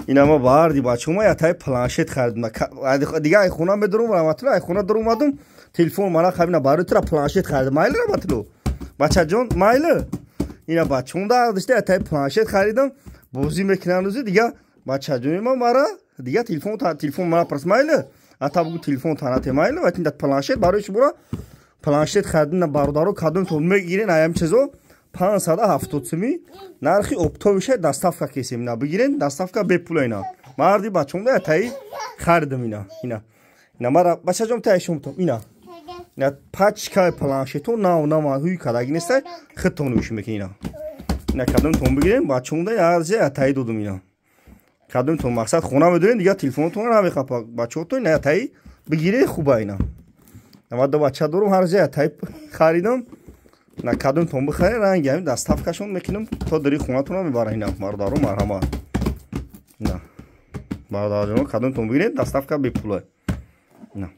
Ина ма барди бачаҳо ятай планшет харидам. Дига ай хона медурум, Раҳматулло, ай хона дур омадум, телефон мара хабина, барои тура планшет харидам. Майли, Раҳматулло? Бачаҷон, майли? Ина бачаҳом дашта ятай планшет харидам, бозӣ мекунанд рӯзи дига. Бачаҷони ма мара дига телефон мара прас, майли? Ата бугу, телефон танате, майли? Ва планшет барои шуморо планшет харидам, бародаро, кадомтон мегирен аям чизо 570 сими нархи оптовиша, доставка кесем. Ина бигирен, доставка бепула. Ина марди бачаҳом да таи харидам. Ина мара бачаҷон таи шумтом. Ина пачкаи планшето нав нава, ҳуй кадаги нестай, худтон ӯш мекунед. Ина кадомтон бигирен, бачаҳом да ярзе таи додум. Ина кадомтон мақсад хона медорен, дига телефонотон намехапа бачаҳотон, ина таи бигире, хуба. Ина ман ду бача дорум, ҳар ҷа таи харидам. На кадомтон бихаред, ранги ҳамин доставкашон мекунам, то дари хонатона мебарам. Ина бародаро, марҳамат. На бародарҷоно, кадомтон бигиред, доставка бепула. На.